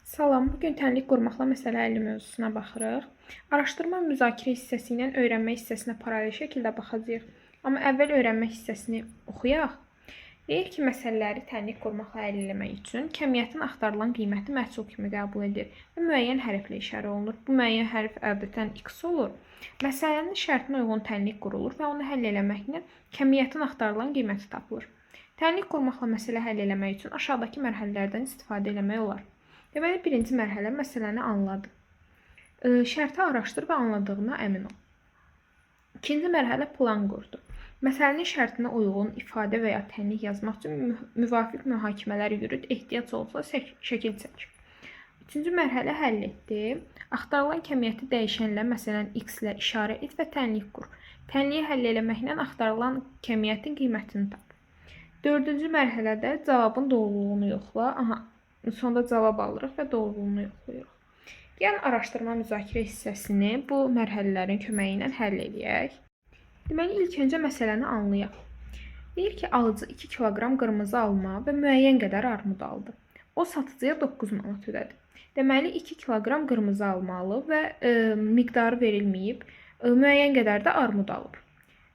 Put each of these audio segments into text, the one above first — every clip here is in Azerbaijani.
Salam, bu gün tənlik qurmaqla məsələ həlli mövzusuna baxırıq. Araşdırma müzakirə hissəsi ilə öyrənmə hissəsinə paralel şəkildə baxacağıq. Amma əvvəl öyrənmə hissəsini oxuyaq. Deyir ki, məsələləri tənlik qurmaqla həll eləmək üçün kəmiyyətin axtarılan qiyməti məhsul kimi qəbul edilir və müəyyən hərflə işarə olunur. Bu müəyyən hərf adətən x olur. Məsələnin şərtinə uyğun tənlik qurulur və onu həll eləməklə kəmiyyətin axtarılan qiyməti tapılır. Tənlik qurmaqla məsələ həll eləmək üçün aşağıdakı mərhələlərdən istifadə eləmək olar. Deməli, birinci mərhələ məsələni anladı. Şərti araşdır və anladığına əmin ol. İkinci mərhələ plan qurdu. Məsələnin şərtinə uyğun ifadə və ya tənlik yazmaq üçün müvafiq mühakimələr yürüt, ehtiyac olsa şəkil çək. Üçüncü mərhələ həll etdi. Axtarılan kəmiyyəti dəyişənlə, məsələn, x ilə işarə et və tənlik qur. Tənliyi həll eləməklə axtarılan kəmiyyətin qiymətini tap. Dördüncü mərhələdə cavabın doğruluğunu yoxla. Aha, sonda cavab alırıq və doğruluğunu yoxlayırıq. Gəlin araşdırma müzakirə hissəsini bu mərhələlərin köməyi ilə həll eləyək. Deməli, ilk öncə məsələni anlayaq. Deyir ki, alıcı 2 kiloqram qırmızı alma və müəyyən qədər armud aldı. O satıcıya 9 manat ödədi. Deməli, 2 kiloqram qırmızı alma alıb və miqdarı verilməyib, müəyyən qədər də armud alıb.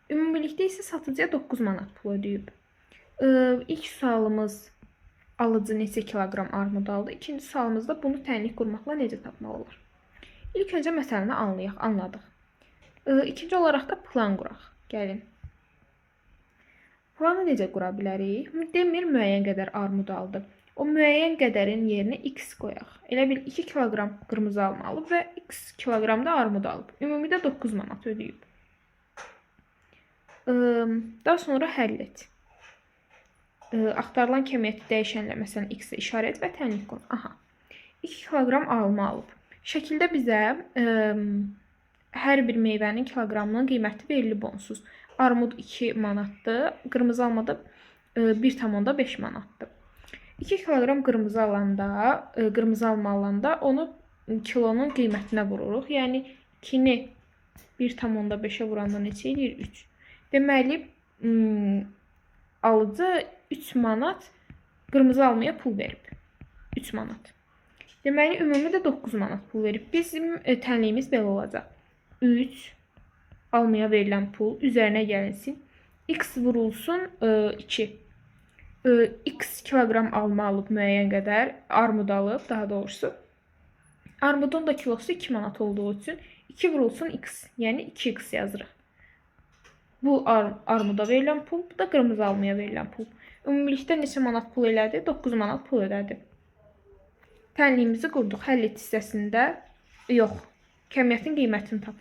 Ümumilikdə isə satıcıya 9 manat pul ödəyib. İlk sualımız alıcı neçə kiloqram armud aldı? İkinci sualımızda bunu tənlik qurmaqla necə tapmaq olar? İlk öncə məsələni anlayaq, anladıq. İkinci olaraq da plan quraq. Gəlin. Planı necə qura bilərik? Demir müəyyən qədər armud aldı. O müəyyən qədərin yerinə x qoyaq. Elə bil 2 kiloqram qırmızı alma alıb və x kiloqram da armud alıb. Ümumidə 9 manat ödəyib. Daha sonra həll et. Axtarılan kəmiyyəti dəyişənlə, məsələn, x-ə işarə et və tənlik qur. Aha. 2 kiloqram alma alıb. Şəkildə bizə hər bir meyvənin kiloqramının qiyməti verilib onsuz. Armud 2 manatdır, qırmızı alma da 1,5 manatdır. 2 kiloqram qırmızı alanda, qırmızı alma alanda onu kilonun qiymətinə vururuq. Yəni 2-ni 1,5-ə vuranda neçə eləyir? 3. Deməli, alıcı 3 manat qırmızı almaya pul verib. 3 manat. Deməli, ümumi də 9 manat pul verib. Bizim tənliyimiz belə olacaq. 3 almaya verilən pul üzərinə gəlinsin. X vurulsun 2. X kiloqram alma alıb müəyyən qədər, armud alıb daha doğrusu. Armudun da kilosu 2 manat olduğu üçün 2 vurulsun x, yəni 2x yazırıq. Bu armuda verilən pul, bu da qırmızı almaya verilən pul. Ümumilikdə neçə manat pul elədi? 9 manat pul ödədi. Tənliyimizi qurduq. Həll et hissəsində yox, kəmiyyətin qiymətini tap.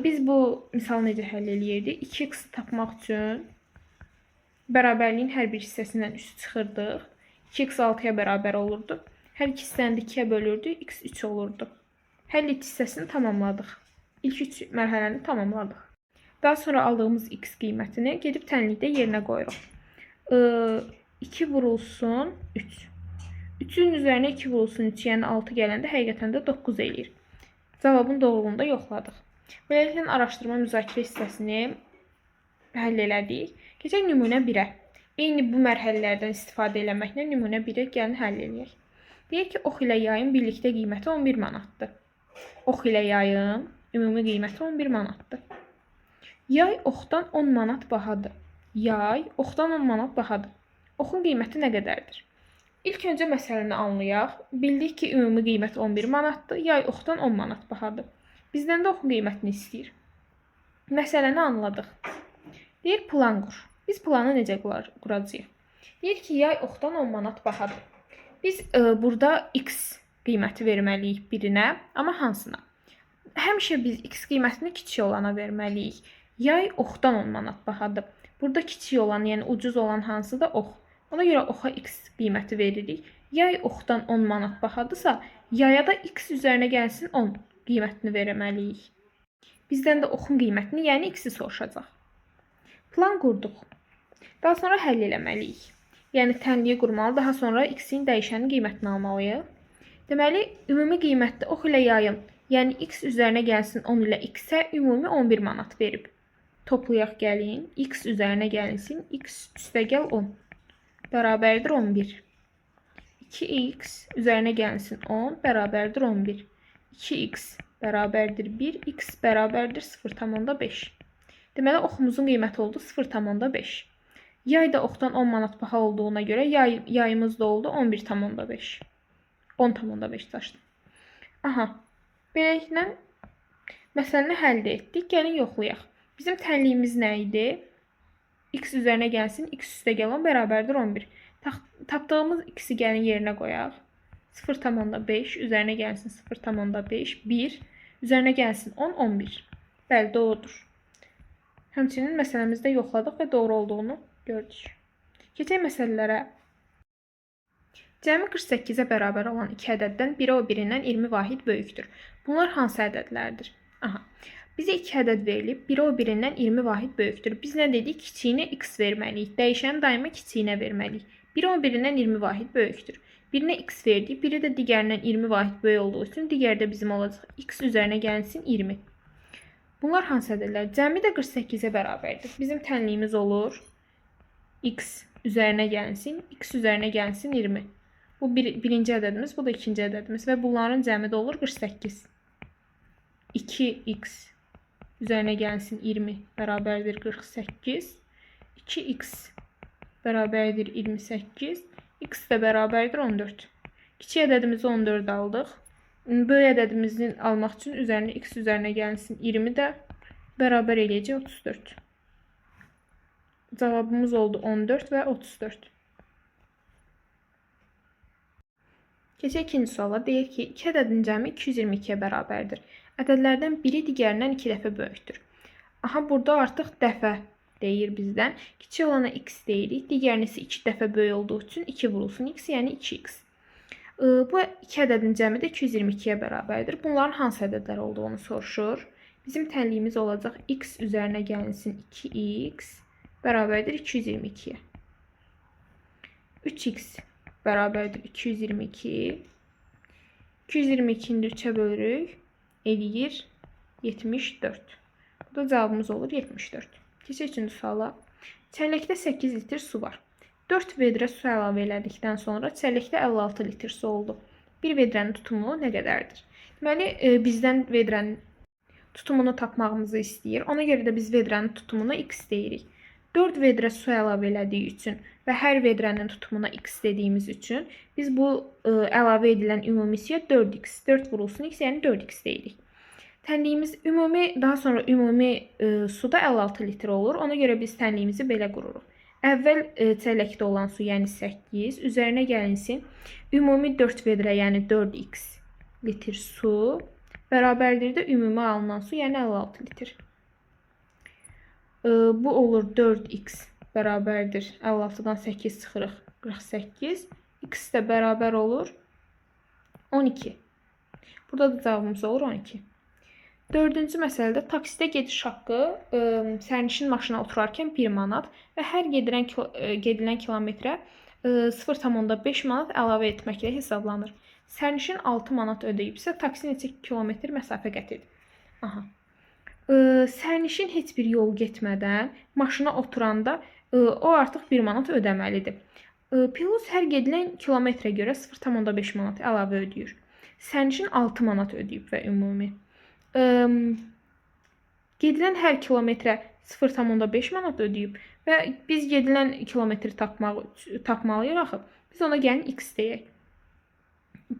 Biz bu misalı necə həll eləyirdik? 2x tapmaq üçün bərabərliyin hər bir hissəsindən 3 çıxırdıq. 2x 6-ya bərabər olurdu. Hər iki hissəni də 2-yə bölürdük, x 3 olurdu. Həll et hissəsini tamamladıq. İlk 3 mərhələni tamamladıq. Daha sonra aldığımız x qiymətini gedib tənlikdə yerinə qoyuruq. 2 vurulsun 3. 3-ün üzərinə 2 vurulsun 3, yəni 6 gələndə həqiqətən də 9 eləyir. Cavabın doğruluğunu da yoxladıq. Beləliklə araşdırma müzakirə hissəsini həll elədik. Keçək nümunə 1-ə. Eyni bu mərhələlərdən istifadə eləməklə nümunə 1-ə gəlin həll eləyək. Deyir ki, ox ilə yayın birlikdə qiyməti 11 manatdır. Ox ilə yayın ümumi qiyməti 11 manatdır. Yay oxdan 10 manat bahadır. Yay oxdan 10 manat bahadır. Oxun qiyməti nə qədərdir? İlk öncə məsələni anlayaq. Bildik ki, ümumi qiymət 11 manatdır. Yay oxdan 10 manat bahadır. Bizdən də oxun qiymətini istəyir. Məsələni anladıq. Deyir, plan qur. Biz planı necə quracağıq? Deyir ki, yay oxdan 10 manat bahadır. Biz burada x qiyməti verməliyik birinə, amma hansına? Həmişə biz x qiymətini kiçik olana verməliyik. Yay oxdan 10 manat bahadır. Burada kiçik olan, yəni ucuz olan hansıdır? Ox. Ona görə oxa x qiyməti veririk. Yay oxdan 10 manat bahadırsa, yaya da x üzərinə gəlsin 10 qiymətini verməliyik. Bizdən də oxun qiymətini, yəni x-i soruşacaq. Plan qurduq. Daha sonra həll eləməliyik. Yəni tənliyi qurmalı, daha sonra x-in dəyişənin qiymətini almalıyıq. Deməli, ümumi qiymətdə ox ilə yayın, yəni x üzərinə gəlsin 10 ilə x-ə ümumi 11 manat verib. Toplayaq gəlin. X üzərinə gəlinsin. X üstəgəl 10 bərabərdir 11. 2x üzərinə gəlsin 10 bərabərdir 11. 2x bərabərdir 1, x bərabərdir 0,5. Deməli, oxumuzun qiyməti oldu 0,5. Yay da oxdan 10 manat baha olduğuna görə yayımız da oldu 11,5. 10,5 daşdı. Aha, beləliklə məsələni həll etdik. Gəlin yoxlayaq. Bizim tənliyimiz nə idi? X üzərinə gəlsin, x üstə gəl 10 bərabərdir 11. Tapdığımız x-i gəlin yerinə qoyaq. 0,5 üzərinə gəlsin 0,5, 1 üzərinə gəlsin 10, 11. Bəli, doğrudur. Həmçinin məsələmizdə yoxladıq və doğru olduğunu gördük. Keçək məsələlərə. Cəmi 48-ə bərabər olan iki ədəddən biri o birindən 20 vahid böyükdür. Bunlar hansı ədədlərdir? Aha. Bizə iki ədəd verilib, biri o birindən 20 vahid böyükdür. Biz nə dedik? Kiçiyinə x verməliyik. Dəyişəni daima kiçiyinə verməliyik. Biri o birindən 20 vahid böyükdür. Birinə x verdik, biri də digərindən 20 vahid böyük olduğu üçün digəri də bizim olacaq. X üzərinə gəlsin 20. Bunlar hansı ədədlər? Cəmi də 48-ə bərabərdir. Bizim tənliyimiz olur. X üzərinə gəlsin, x üzərinə gəlsin 20. Bu birinci ədədimiz, bu da ikinci ədədimiz və bunların cəmi də olur 48. 2x üzərinə gəlsin 20 bərabərdir 48. 2x bərabərdir 28. X də bərabərdir 14. Kiçik ədədimizi 14 aldıq. Böyük ədədimizi almaq üçün üzərinə x üzərinə gəlsin 20 də bərabər eləyəcək 34. Cavabımız oldu 14 və 34. Keçək ikinci suala. Deyir ki, iki ədədin cəmi 222-yə bərabərdir. Ədədlərdən biri digərindən 2 dəfə böyükdür. Aha, burada artıq dəfə deyir bizdən. Kiçik olana x deyirik. Digərini isə 2 dəfə böyük olduğu üçün 2 vurulsun x, yəni 2x. Bu iki ədədin cəmi də 222-yə bərabərdir. Bunların hansı ədədlər olduğunu soruşur. Bizim tənliyimiz olacaq x üzərinə gəlinsin 2x bərabərdir 222-yə. 3x bərabərdir 222. 222-ni də 3-ə bölürük. Eləyir 74. Bu da cavabımız olur 74. Keçək üçüncü suala. Çəlləkdə 8 litr su var. 4 vedrə su əlavə elədikdən sonra çəlləkdə 56 litr su oldu. Bir vedrənin tutumu nə qədərdir? Deməli, bizdən vedrənin tutumunu tapmağımızı istəyir. Ona görə də biz vedrənin tutumuna x deyirik. 4 vedrə su əlavə elədiyi üçün və hər vedrənin tutumuna x dediyimiz üçün biz bu əlavə edilən ümumi suya 4x, 4 vurulsun x, yəni 4x deyirik. Tənliyimiz ümumi, daha sonra ümumi suda 56 litr olur. Ona görə biz tənliyimizi belə qururuq. Əvvəl çəlləkdə olan su, yəni 8, üzərinə gəlinsin ümumi 4 vedrə, yəni 4x litr su bərabərdir də ümumi alınan su, yəni 56 litr. Bu olur 4x bərabərdir 56-dan 8 çıxırıq 48. X də bərabər olur 12. Burada da cavabımız olur 12. Dördüncü məsələdə taksidə gediş haqqı sərnişin maşına oturarkən 1 manat və hər gedilən kilometrə 0,5 manat əlavə etməklə hesablanır. Sərnişin 6 manat ödəyibsə, taksi neçə kilometr məsafə qət edib? Aha. Sərnişin heç bir yol getmədən maşına oturanda o artıq 1 manat ödəməlidir. Pilot hər gedilən kilometrə görə 0,5 manat əlavə ödəyir. Sərnişin 6 manat ödəyib və ümumi. Gedilən hər kilometrə 0,5 manat ödəyib və biz gedilən kilometri tapmalıyıq axı. Biz ona gəlin x deyək.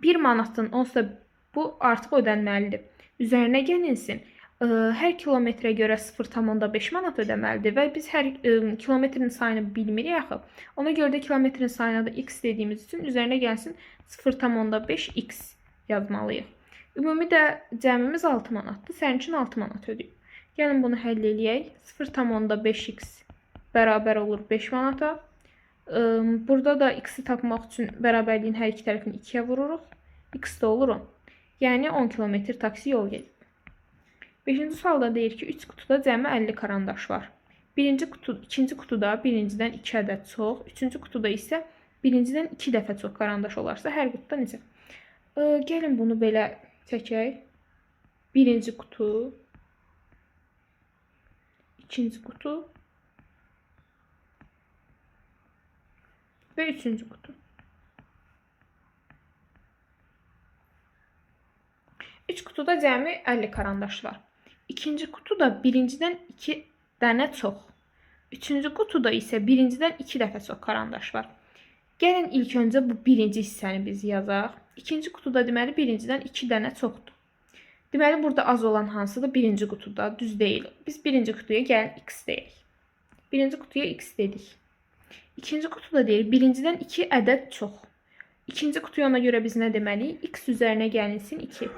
1 manatın onsuz da bu artıq ödənməlidir. Üzərinə gəlinsin. Hər kilometrə görə 0,5 manat ödəməlidir və biz hər kilometrin sayını bilmirik axı. Ona görə də kilometrin sayına da x dediyimiz üçün üzərinə gəlsin 0,5x yazmalıyıq. Ümumi də cəmimiz 6 manatdır. Sərnişin 6 manat ödəyib. Gəlin bunu həll eləyək. 0,5x bərabər olur 5 manata. Burada da x-i tapmaq üçün bərabərliyin hər iki tərəfini 2-yə vururuq. X də olur 10. Yəni 10 kilometr taksi yol gedib. 5-ci sualda deyir ki, 3 qutuda cəmi 50 karandaş var. Birinci qutu, ikinci qutuda birincidən 2 ədəd çox, üçüncü qutuda isə birincidən 2 dəfə çox karandaş olarsa, hər qutuda neçə? Gəlin bunu belə çəkək. Birinci qutu, ikinci qutu və üçüncü qutu. 3 qutuda cəmi 50 karandaş var. İkinci qutuda birincidən 2 dənə çox. Üçüncü qutuda isə birincidən 2 dəfə çox karandaş var. Gəlin ilk öncə bu birinci hissəni biz yazaq. İkinci qutuda deməli birincidən 2 dənə çoxdur. Deməli burada az olan hansıdır? Birinci qutuda. Düz deyil. Biz birinci qutuya gəlin x deyək. Birinci qutuya x dedik. İkinci qutuda deyir birincidən 2 ədəd çox. İkinci qutuya ona görə biz nə deməliyik? X üzərinə gəlinsin 2.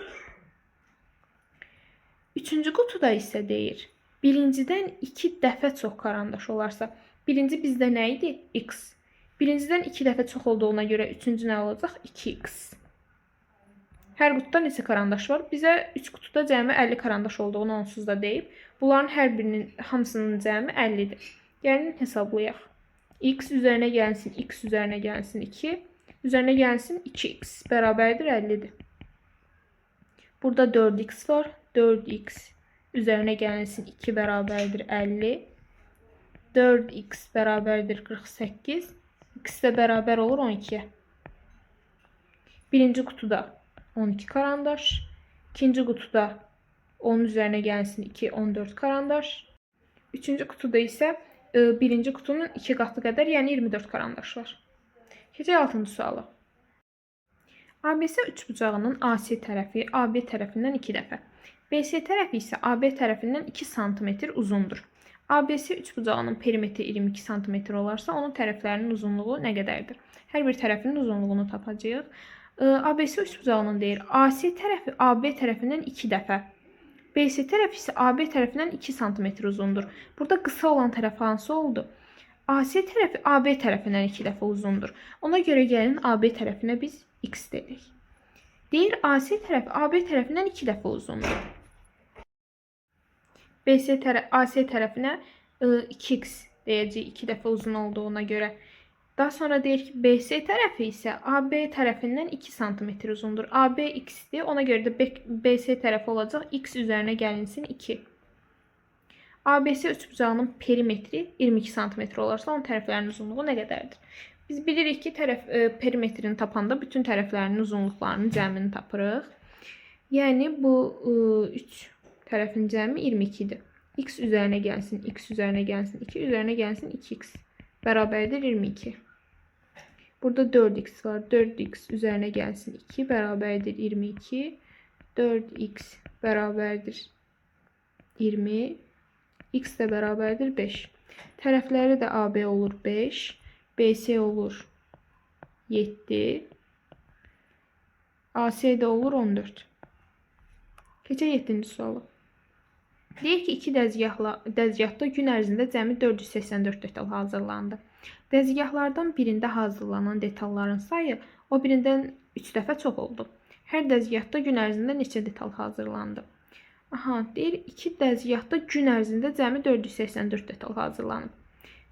Üçüncü qutuda isə deyir birincidən 2 dəfə çox karandaş olarsa, birinci bizdə nə idi? X. Birincidən 2 dəfə çox olduğuna görə üçüncü nə olacaq? 2x. Hər qutuda neçə karandaş var? Bizə 3 qutuda cəmi 50 karandaş olduğunu onsuz da deyib. Bunların hər birinin hamısının cəmi 50-dir. Gəlin hesablayaq. X üzərinə gəlsin, x üzərinə gəlsin 2, üzərinə gəlsin 2x bərabərdir 50-dir. Burada 4x var. 4x üzərinə gəlinsin 2 bərabərdir 50. 4x bərabərdir 48. X də bərabər olur 12-yə. Birinci qutuda 12 karandaş. İkinci qutuda 10 üzərinə gəlsin 2, 14 karandaş. Üçüncü qutuda isə birinci qutunun 2 qatı qədər, yəni 24 karandaş var. Keçək 6-cı suala. ABC üçbucağının AC tərəfi AB tərəfindən 2 dəfə, BC tərəfi isə AB tərəfindən 2 sm uzundur. ABC üçbucağının perimetri 22 sm olarsa, onun tərəflərinin uzunluğu nə qədərdir? Hər bir tərəfinin uzunluğunu tapacağıq. ABC üçbucağının deyir, AC tərəfi AB tərəfindən 2 dəfə, BC tərəfi isə AB tərəfindən 2 sm uzundur. Burada qısa olan tərəf hansı oldu? AC tərəfi AB tərəfindən 2 dəfə uzundur. Ona görə gəlin AB tərəfinə biz x dedik. Deyir AC tərəfi AB tərəfindən 2 dəfə uzundur. AC tərəfinə 2x deyəcəyik 2 dəfə uzun olduğuna görə. Daha sonra deyir ki, BC tərəfi isə AB tərəfindən 2 sm uzundur. AB x-dir. Ona görə də BC tərəfi olacaq. X üzərinə gəlinsin 2. ABC üçbucağının perimetri 22 sm olarsa, onun tərəflərinin uzunluğu nə qədərdir? Biz bilirik ki, perimetrini tapanda bütün tərəflərinin uzunluqlarının cəmini tapırıq. Yəni bu 3 tərəfin cəmi 22-dir. X üzərinə gəlsin, x üzərinə gəlsin, 2 üzərinə gəlsin 2x bərabərdir 22. Burada 4x var. 4x üzərinə gəlsin 2 bərabərdir 22. 4x bərabərdir 20. X də bərabərdir 5. Tərəfləri də AB olur 5. BC olur 7. AC də olur 14. Keçək 7-ci suala. Deyir ki, iki dəzgahda gün ərzində cəmi 484 detal hazırlandı. Dəzgahlardan birində hazırlanan detalların sayı o birindən 3 dəfə çox oldu. Hər dəzgahda gün ərzində neçə detal hazırlandı? Aha, deyir, iki dəzgahda gün ərzində cəmi 484 detal hazırlanıb.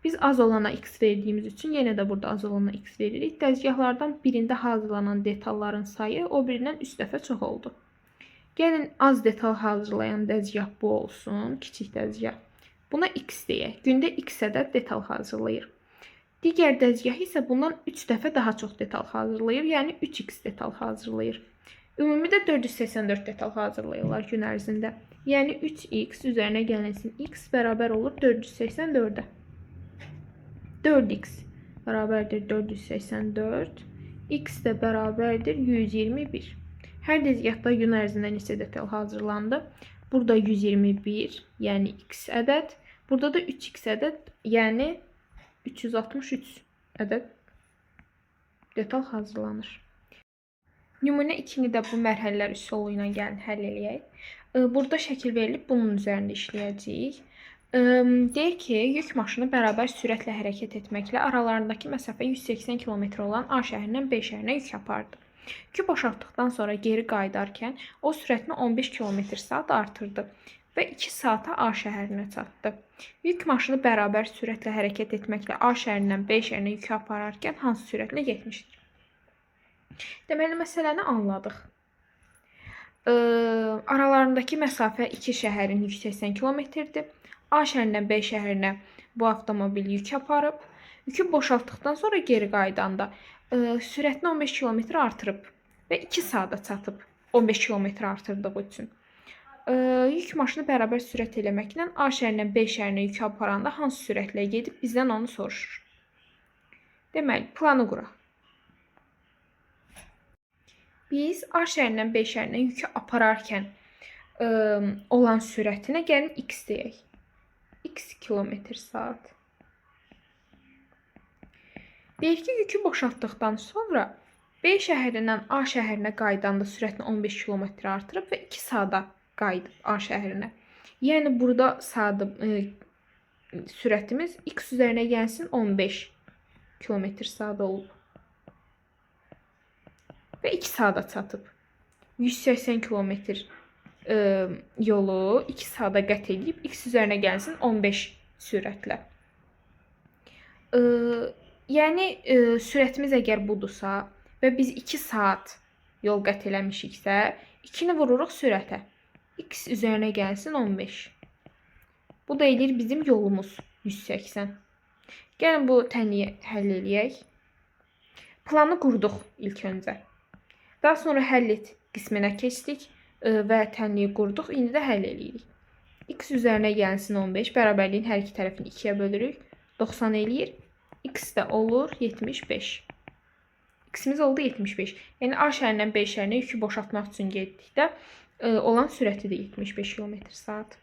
Biz az olana x verdiyimiz üçün yenə də burada az olana x veririk. Dəzgahlardan birində hazırlanan detalların sayı o birindən 3 dəfə çox oldu. Gəlin az detal hazırlayan dəzgah bu olsun, kiçik dəzgah. Buna x deyək. Gündə x ədəd detal hazırlayır. Digər dəzgah isə bundan 3 dəfə daha çox detal hazırlayır. Yəni 3x detal hazırlayır. Ümumidə 484 detal hazırlayırlar gün ərzində. Yəni 3x üzərinə gəlinsin x bərabər olur 484-ə. 4x bərabərdir 484. X də bərabərdir 121. Hər dəzgahda gün ərzində neçə detal hazırlandı? Burada 121, yəni x ədəd. Burada da 3x ədəd, yəni 363 ədəd detal hazırlanır. Nümunə 2-ni də bu mərhələlər üsulu ilə gəlin həll eləyək. Burada şəkil verilib, bunun üzərində işləyəcəyik. Deyir ki, yük maşını bərabər sürətlə hərəkət etməklə aralarındakı məsafə 180 km olan A şəhərindən B şəhərinə yük apardı. Yükü boşaltdıqdan sonra geri qayıdarkən o sürətini 15 km/saat artırdı və 2 saata A şəhərinə çatdı. Yük maşını bərabər sürətlə hərəkət etməklə A şəhərindən B şəhərinə yükü apararkən hansı sürətlə getmişdir? Deməli, məsələni anladıq. Aralarındakı məsafə iki şəhərin 180 kilometrdir. A şəhərindən B şəhərinə bu avtomobil yük aparıb. Yükü boşaltdıqdan sonra geri qayıdanda sürətini 15 km artırıb və 2 saata çatıb. 15 kilometr artırdığı üçün. Yük maşını bərabər sürət eləməklə A şəhərindən B şəhərinə yük aparanda hansı sürətlə gedib bizdən onu soruşur. Deməli, planı quraq. Biz A şəhərindən B şəhərinə yükü apararkən olan sürətinə gəlin x deyək. X kilometr saat. Deyir ki, yükü boşaltdıqdan sonra B şəhərindən A şəhərinə qayıdanda sürətini 15 km artırıb və 2 saata qayıdıb A şəhərinə. Yəni burada saat sürətimiz x üzərinə gəlsin 15 km saat olub. Və 2 saata çatıb. 180 km yolu 2 saata qət edib x üzərinə gəlsin 15 sürətlə. Yəni sürətimiz əgər budursa və biz 2 saat yol qət eləmişiksə, 2-ni vururuq sürətə. X üzərinə gəlsin 15. Bu da eləyir bizim yolumuz 180. Gəlin bu tənliyi həll eləyək. Planı qurduq ilk öncə. Daha sonra həll et qisminə keçdik və tənliyi qurduq. İndi də həll eləyirik. X üzərinə gəlsin 15. Bərabərliyin hər iki tərəfini 2-yə bölürük. 90 eləyir. X də olur 75. X-imiz oldu 75. Yəni A şəhərindən B şəhərinə yükü boşaltmaq üçün getdikdə olan sürəti də 75 km saat.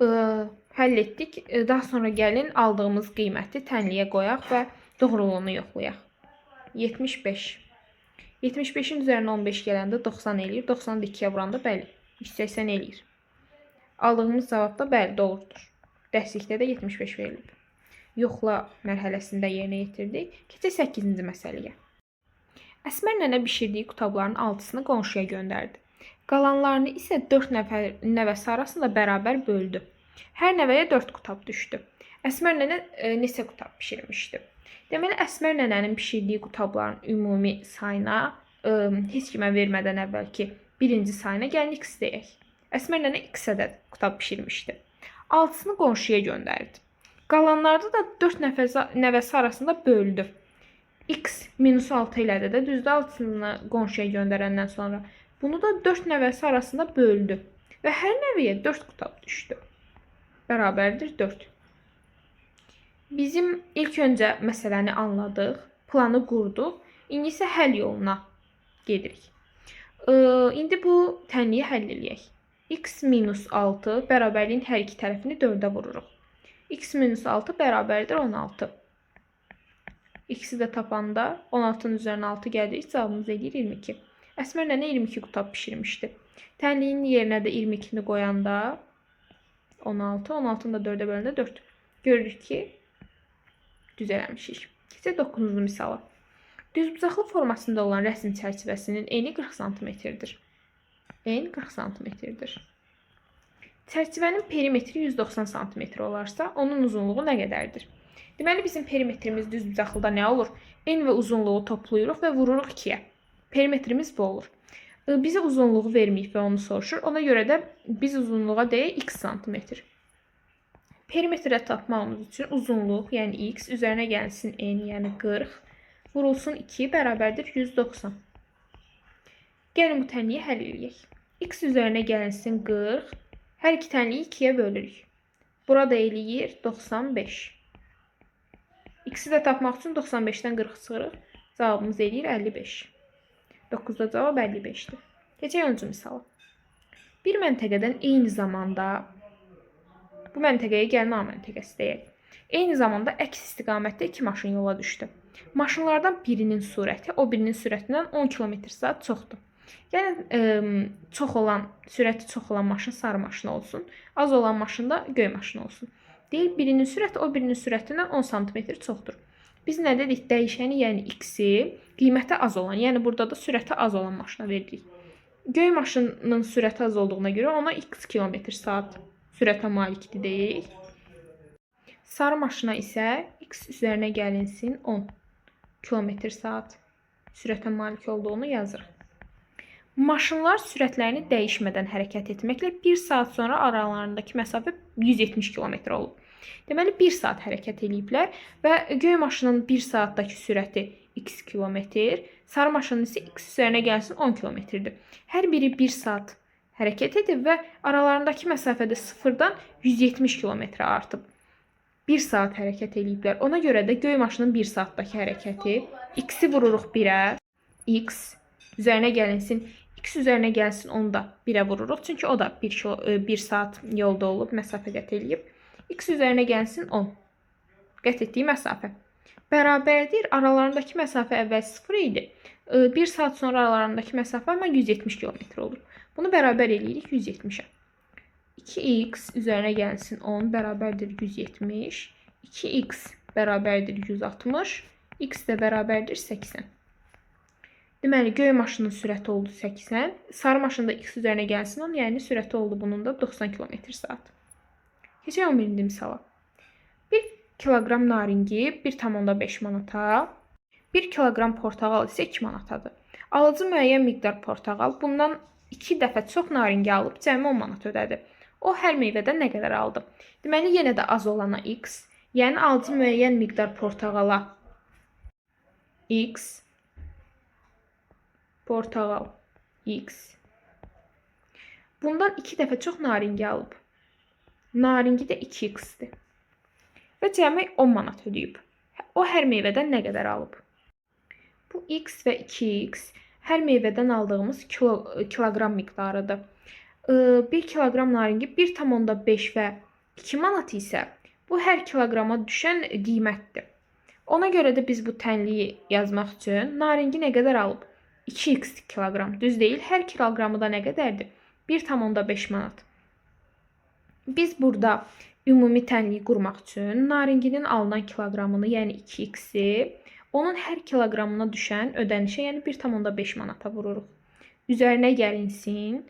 Həll etdik. Daha sonra gəlin aldığımız qiyməti tənliyə qoyaq və doğruluğunu yoxlayaq. 75. 75-in üzərinə 15 gələndə 90 eləyir. 90-ı da 2-yə vuranda bəli, 180 eləyir. Aldığımız cavab da bəli, doğrudur. Dərslikdə də 75 verilib. Yoxla mərhələsində yerinə yetirdik. Keçək 8-ci məsələyə. Əsmər nənə bişirdiyi qutabların 6-sını qonşuya göndərdi. Qalanlarını isə 4 nəfər nəvəsi arasında bərabər böldü. Hər nəvəyə 4 qutab düşdü. Əsmər nənə neçə qutab bişirmişdi? Deməli, Əsmər nənənin bişirdiyi qutabların ümumi sayına heç kimə vermədən əvvəlki birinci sayına gəlin x deyək. Əsmər nənə x ədəd qutab bişirmişdi. 6-sını qonşuya göndərdi. Qalanlarda da 4 nəvəsi arasında böldü. X minus 6 elədi də, düzdür, 6-sını qonşuya göndərəndən sonra. Bunu da 4 nəvəsi arasında böldü. Və hər nəvəyə 4 qutab düşdü. Bərabərdir 4. Bizim ilk öncə məsələni anladıq, planı qurduq. İndi isə həll yoluna gedirik. İndi bu tənliyi həll eləyək. X minus 6 bərabərliyin hər iki tərəfini 4-ə vururuq. X minus 6 bərabərdir 16. X-i də tapanda 16-nın üzərinə 6 gəlir. Cavabımız eləyir 22. Əsmər nənə 22 qutab bişirmişdi. Tənliyin yerinə də 22-ni qoyanda 16, 16-nı da 4-ə böləndə 4. Görürük ki, düz eləmişik. Keçək 9-cu misala. Düzbucaqlı formasında olan rəsm çərçivəsinin eni 40 sm-dir. En 40 sm-dir. Çərçivənin perimetri 190 sm olarsa, onun uzunluğu nə qədərdir? Deməli, bizim perimetrimiz düzbucaqlıda nə olur? En və uzunluğu toplayırıq və vururuq 2-yə. Perimetrimiz bu olur. Bizə uzunluğu verməyib və onu soruşur. Ona görə də biz uzunluğa deyək x santimetr. Perimetrə tapmağımız üçün uzunluq, yəni x, üzərinə gəlsin n, yəni 40, vurulsun 2 bərabərdir 190. Gəlin bu tənliyi həll eləyək. X üzərinə gəlinsin 40, hər iki tənliyi 2-yə bölürük. Burada eləyir 95. X-i də tapmaq üçün 95-dən 40 çıxırıq. Cavabımız eləyir 55. 9-da cavab 55-dir. Keçək 10-cu misala. Bir məntəqədən eyni zamanda, bu məntəqəyə gəlin A məntəqəsi deyək. Eyni zamanda əks istiqamətdə iki maşın yola düşdü. Maşınlardan birinin sürəti o birinin sürətindən 10 km/saat çoxdur. Yəni çox olan, sürəti çox olan maşın sarı maşın olsun, az olan maşın da göy maşın olsun. Deyir, birinin sürəti o birinin sürətindən 10 sm çoxdur. Biz nə dedik? Dəyişəni, yəni x-i qiyməti az olan, yəni burada da sürəti az olan maşına veririk. Göy maşının sürəti az olduğuna görə ona x km/saat sürətə malikdir deyirik. Sarı maşına isə x üzərinə gəlinsin 10 km/saat sürətə malik olduğunu yazırıq. Maşınlar sürətlərini dəyişmədən hərəkət etməklə 1 saat sonra aralarındakı məsafə 170 km olub. Deməli, 1 saat hərəkət eləyiblər və göy maşının 1 saatdakı sürəti x kilometr, Sarı maşının isə x üzərinə gəlsin 10 kilometrdir. Hər biri 1 saat hərəkət edib və aralarındakı məsafədə 0-dan 170 kilometrə artıb. 1 saat hərəkət eləyiblər. Ona görə də göy maşının 1 saatdakı hərəkəti x-i vururuq 1-ə, x üzərinə gəlinsin, x üzərinə gəlsin onu da 1-ə vururuq. Çünki o da 1 saat yolda olub, məsafə qət eləyib. X üzərinə gəlsin 10. Qət etdiyi məsafə. Bərabərdir. Aralarındakı məsafə əvvəl 0 idi. 1 saat sonra aralarındakı məsafə amma 170 km olur. Bunu bərabər eləyirik 170-ə. 2x üzərinə gəlsin 10 bərabərdir 170. 2x bərabərdir 160. X də bərabərdir 80. Deməli, göy maşının sürəti oldu 80. Sarı maşında x üzərinə gəlsin 10, yəni sürəti oldu bunun da 90 km saat. Keçək 11-ci misala. 1 kiloqram naringi 1,5 manata, 1 kiloqram portağal isə 2 manatadır. Alıcı müəyyən miqdar portağal bundan 2 dəfə çox naringi alıb cəmi 10 manat ödədi. O hər meyvədən nə qədər aldı? Deməli, yenə də az olana x, yəni alıcı müəyyən miqdar portağala x, portağal x. Bundan 2 dəfə çox naringi alıb. Naringi də 2x-dir. Və cəmi 10 manat ödəyib. O hər meyvədən nə qədər alıb? Bu x və 2x hər meyvədən aldığımız kiloqram miqdarıdır. 1 kiloqram naringi 1,5 və 2 manat isə bu hər kiloqrama düşən qiymətdir. Ona görə də biz bu tənliyi yazmaq üçün naringi nə qədər alıb? 2x kiloqram. Düz deyil. Hər kiloqramı da nə qədərdir? 1,5 manat. Biz burada ümumi tənliyi qurmaq üçün naringinin alınan kiloqramını, yəni 2x-i onun hər kiloqramına düşən ödənişə, yəni 1,5 manata vururuq. Üzərinə gəlinsin.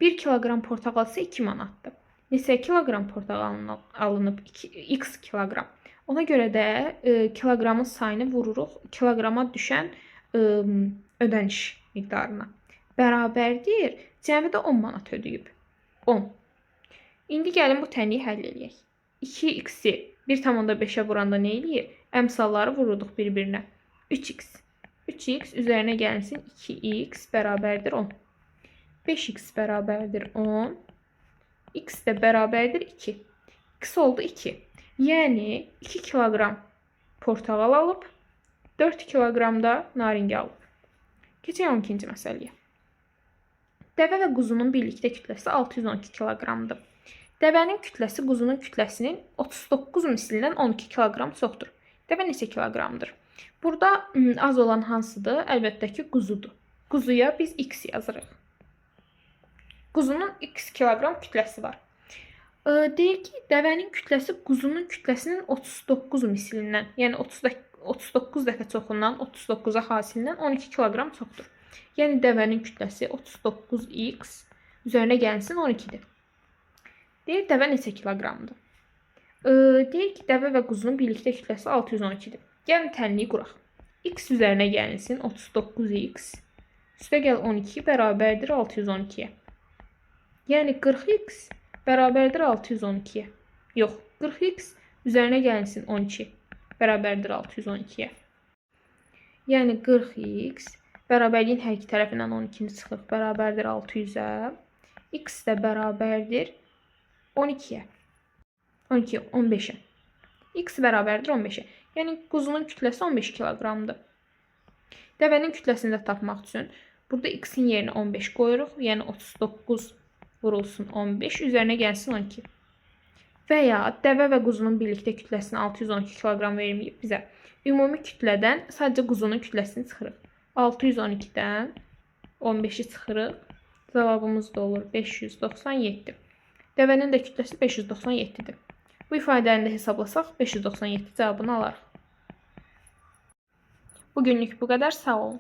1 kiloqram portağal isə 2 manatdır. Neçə kiloqram portağal alınıb? 2x kiloqram. Ona görə də kiloqramın sayını vururuq kiloqrama düşən ödəniş miqdarına. Bərabərdir. Cəmi də 10 manat ödəyib. 10. İndi gəlin bu tənliyi həll eləyək. 2x-i 1,5-ə vuranda nə eləyir? Əmsalları vururuq bir-birinə. 3x. 3x üzərinə gəlinsin 2x bərabərdir 10. 5x bərabərdir 10. X də bərabərdir 2. X oldu 2. Yəni 2 kiloqram portağal alıb, 4 kiloqram da naringi alıb. Keçək 12-ci məsələyə. Dəvə və quzunun birlikdə kütləsi 612 kiloqramdır. Dəvənin kütləsi quzunun kütləsinin 39 mislindən 12 kiloqram çoxdur. Dəvə neçə kiloqramdır? Burada az olan hansıdır? Əlbəttə ki, quzudur. Quzuya biz x yazırıq. Quzunun x kiloqram kütləsi var. Deyir ki, dəvənin kütləsi quzunun kütləsinin 39 mislindən, yəni 39 dəfə çoxundan, 39-a hasilindən 12 kiloqram çoxdur. Yəni dəvənin kütləsi 39x üzərinə gəlsin 12-dir. Deyir, dəvə neçə kiloqramdır? Deyir ki, dəvə və quzunun birlikdə kütləsi 612-dir. Gəlin tənliyi quraq. X üzərinə gəlinsin 39x üstəgəl 12 bərabərdir 612-yə. Yəni 40x bərabərdir 612-yə. Yox, 40x üzərinə gəlinsin 12 bərabərdir 612-yə. Yəni 40x bərabərliyin hər iki tərəfindən 12-ni çıxırıq, bərabərdir 600-ə. X də bərabərdir 12-yə. 12, 15-ə. X bərabərdir 15-ə. Yəni quzunun kütləsi 15 kiloqramdır. Dəvənin kütləsini də tapmaq üçün burada x-in yerinə 15 qoyuruq. Yəni 39 vurulsun 15, üzərinə gəlsin 12. Və ya dəvə və quzunun birlikdə kütləsini 612 kiloqram verməyib bizə. Ümumi kütlədən sadəcə quzunun kütləsini çıxırıq. 612-dən 15-i çıxırıq. Cavabımız da olur 597. Dəvənin də kütləsi 597-dir. Bu ifadəni də hesablasaq 597 cavabını alarıq. Bugünlük bu qədər. Sağ olun.